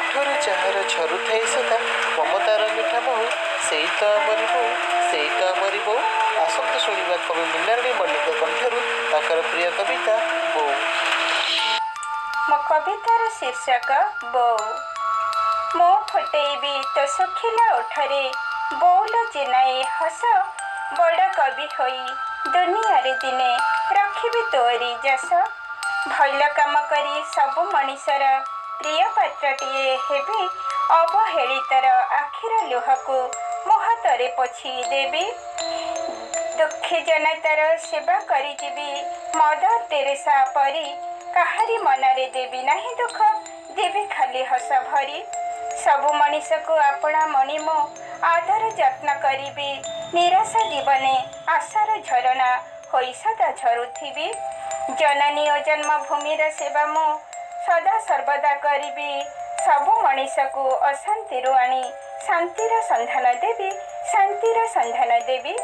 ଓଠରୁ ଯାହାର ଝରୁଥାଏ ସଦା ମମତାର ମିଠା ମହୁ, ସେଇ ତ ଆମରି ବୋଉ, ସେଇ ତ ଆମରି ବୋଉ। ଆସନ୍ତୁ ଶୁଣିବା କବି ମୃଣାଳିନୀ ମଲ୍ଲିକ କଣ୍ଠରୁ ତାଙ୍କର ପ୍ରିୟ କବିତା ବୋଉ। ମୋ କବିତାର ଶୀର୍ଷକ ବୋଉ। ମୁଁ ଫୁଟେଇବି ତୋ ଶୁଖିଲା ଓଠରେ ବୋଉଲୋ ଚିନାଏ ହସ। ବଡ଼ କବି ହୋଇ ଦୁନିଆରେ ଦିନେ ରଖିବି ତୋରି ଯଶ। ଭଲ କାମ କରି ସବୁ ମଣିଷର ପ୍ରିୟ ପାତ୍ରଟିଏ ହେବି। ଅବହେଳିତର ଆଖିର ଲୁହକୁ ମୋ ହାତରେ ପୋଛି ଦେବି। ଦୁଃଖୀ ଜନତାର ସେବା କରିଯିବି ମଦର ଟେରେସା ପରି। କାହାରି ମନରେ ଦେବି ନାହିଁ ଦୁଃଖ, ଦେବି ଖାଲି ହସ ଭରି। ସବୁ ମଣିଷକୁ ଆପଣା ମଣି ମୁଁ ଆଦର ଯତ୍ନ କରିବି। ନିରାଶ ଜୀବନେ ଆଶାର ଝରଣା ହୋଇ ସଦା ଝରୁଥିବି। ଜନନୀ ଓ ଜନ୍ମଭୂମିର ସେବା ମୁଁ ସଦା ସର୍ବଦା କରିବି। ସବୁ ମଣିଷକୁ ଅଶାନ୍ତିରୁ ଆଣି ଶାନ୍ତିର ସନ୍ଧାନ ଦେବି, ଶାନ୍ତିର ସନ୍ଧାନ ଦେବି।